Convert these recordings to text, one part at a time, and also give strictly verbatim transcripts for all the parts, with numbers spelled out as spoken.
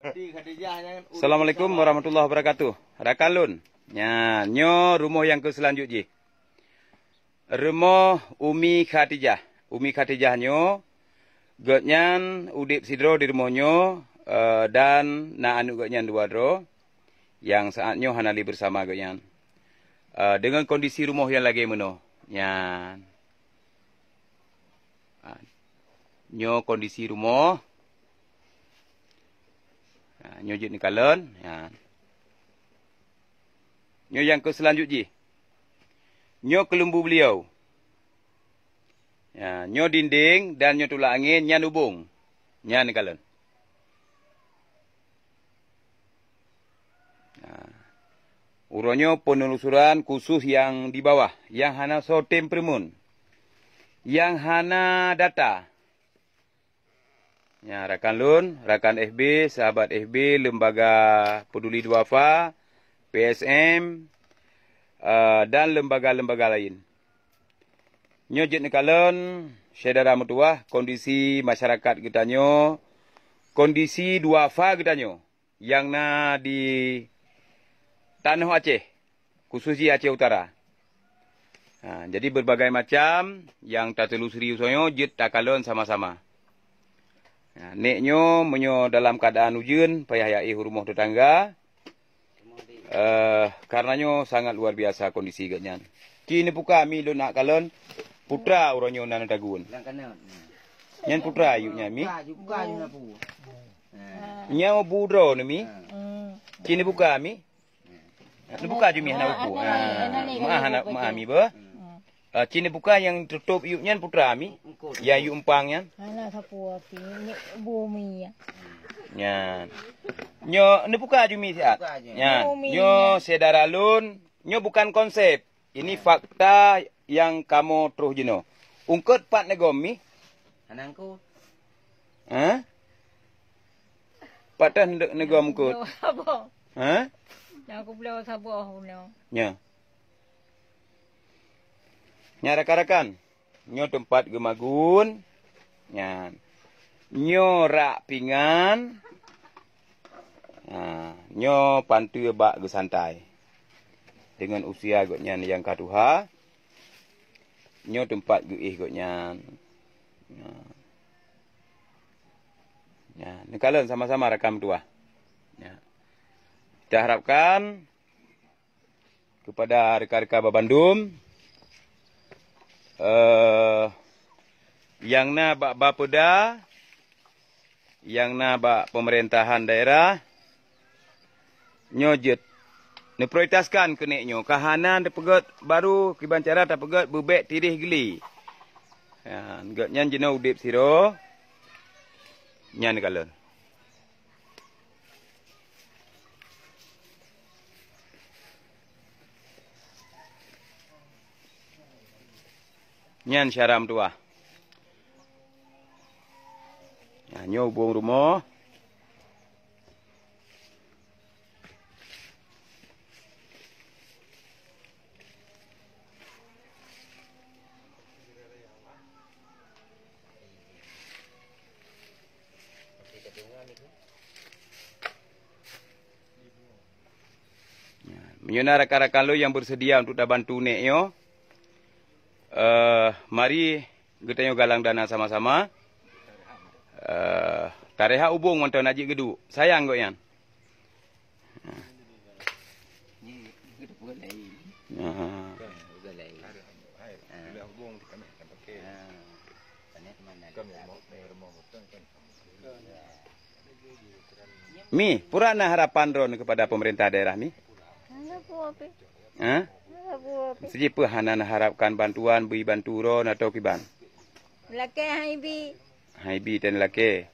Assalamualaikum warahmatullahi wabarakatuh. Rakan lôn. Nyan, nyoe rumoh nyang keu seulanjut jih. Rumoh Umi Khadijah. Umi Khadijah nyoe, gobnyan udeb sidroe di rumoh nyoe, eh, dan na aneuk gobnyan dua droe, nyang saat nyoe hana lé beusama gobnyan. Eh, deungon kondisi rumoh nyang lagée meunoe. Nyan. Ha, nyoe kondisi rumoh. Ha, nyoe jeuet neukalon. Ha. Nyoe nyang keu seulanjut jih. Nyoe keuleumbu beuliau. Ya, nyoe dinding dan nyoe tulak angén, nyan ubong. Nyan neukalon. Nah, uroe nyoe penelusuran khusus nyang di bawah, nyang hana soe tem peureumeun, nyang hana data. Nya, rakan lôn, rakan F B, sahabat F B, Lembaga Peduli Duafa, P S M, eh, dan lembaga-lembaga lain. Nyoe jeuet neukalon, syedara meutuwah, kondisi masyarakat geutanyoe, kondisi duafa geutanyoe nyang na di tanoh Aceh, khusus jih Aceh Utara. Ha, jadi, berbagai macam nyang tatelusuri usoe nyoe jeuet takalon sama-sama. Ha, nek nyoe, meunyoe dalam keadaan ujeuen, payah jak éh u rumoh tetangga, Eh, karena nyoe sangat luar biasa kondisi gobnyan. Ci neubuka mi lôn nak kalon, putra uroe nyoe na tagun. Nyan putra ayuk nyan mi. Nyoe bu droe nyoe mi. Ci neubuka mi. Neubuka ju mi hana buku. Ha, maah hana maah mi beuh. Ah, ci neubuka nyang tutôp yup nyan putra mi. Ya yup empang nyan. Hana sapeue pih, ni bumi ya. Nyan. Nyoe neubuka ju mi siat. Nyan. Bumi nyoe nyan. Syedara lôn, nyoe bukan konsep. Ini fakta nyang kamoe troh jinoe. Ungkot pat neugom mi? Hana ungkot. Ha? Pat tah neugom ungkot? Bloe saboh. Ha? Nyang aku bloe saboh bunoe. Nya. Nya rakan-rakan, nyoe teumpat geumagun. Nyan. Nyoe rak pingan. Ha, nyoe panteue bak geusantai. Deungon usia gobnyan nyang ka tuha, nyoe teumpat geuéh gobnyan. Nya. Nya, neukalon sama-sama rakan meutuwah. Nya. Kita harapkan kepada rekan-rekan babandum, eh, nyang na bak Bapeda, nyang na bak pemerintahan daerah, nyoe jeuet neuprioritaskan keuneuk nyoe. Ka hana teupeugét baru kiban cara tapeugét beubek tireh geuli. Ya, gobnyan jinoe udeb sidroe. Nyan kalon. Nyan syedara meutuwah. Nah, nyoe ubong rumoh. Ya, meunyoe na rakan-rakan lôn nyang beuseudia untuk tabantu nek nyoe, eh, mari geutanyoe galang dana sama-sama. Eh, tarehak ubong mantong na jeuet geuduek. Sayang gobnyan. Aha. Mi, peue na harapan droeneuh kepada pemerintah daerah mi? Hana peue pih. Ha? Hana peue pih. Siji peue hana neuharapkan bantuan, bri bantu droeneuh atau kiban? Lakée hai bi. Hai bi dan lakée.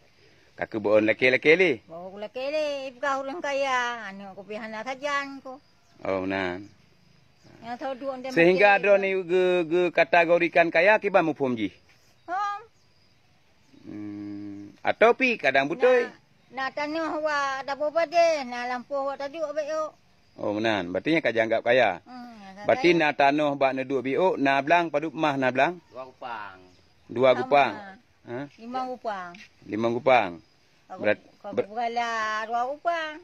Ka keubeuen lakée-lakée lé. Bawa lakée lé, ipeugah ureuëng kaya, aneuk kupi hana sajan ko. Oh, nan. Nyang tho duek ndem Sehingga lakée droeneuh geu-, geukategorikan kaya kiban muphom jih? Hom. Hmm, atau pi kadang beutôi? Na, na tanoh wak Dabo Padé, na lampôh wak taduek bék ôk. Oh, meunan. Berarti nyan ka jianggap kaya. Hmm, nyang ka Berarti kaya. Na tanoh bak neuduek biôk, na blang, padub mah na blang? Dua gupang. Dua gupang. Sama. Ha? Limong gupang. Limong gupang. Aku Berat- Ka Ber- peugala dua gupang.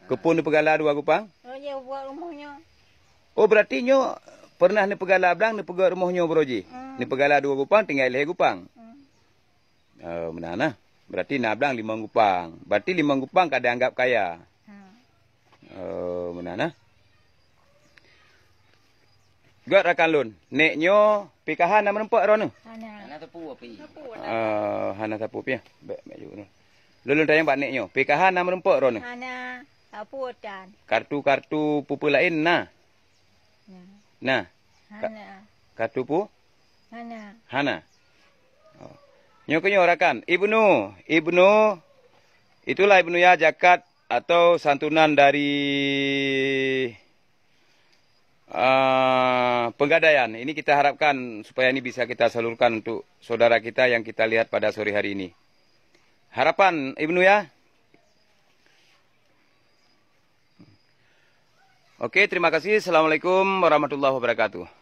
Keupeue neupeugala dua gupang? Oh, ya, buat rumoh nyoe. Oh, berarti nyoe pernah neupeugala blang, neupeugöt rumoh nyoe baroe jih. Hmm. Neupeugala dua gupang, tinggai lhèe gupang. Hmm. Oh, meunan nah. Berarti na blang limong gupang. Berarti limong gupang ka dianggap kaya. Ha. Oh, meunan nah. Göt rakan lôn, nèk nyoe pih ka hana meurumpok droeneuh? Hana. Hana teupeu pih. Eh, hana teupeu pih. Bèk, bèk jeuet. Lôn, lôn tanyong bak nèk nyoe, pih ka hana meurumpok droeneuh? Hana. Apa tan? Kartu-kartu peue-peue laén na? Nah. Nah. Ka-, hana. Kartu peue? Hana. Hana. Oh. Nyoe keuh nyoe rakan, Ibnu, Ibnu, itulah Ibnu ya, zakat atau santunan dari, ah, Pegadaian. Ini kita harapkan supaya ini bisa kita salurkan untuk saudara kita yang kita lihat pada sore hari ini. Harapan Ibnu ya. Oke, terima kasih. Assalamualaikum warahmatullahi wabarakatuh.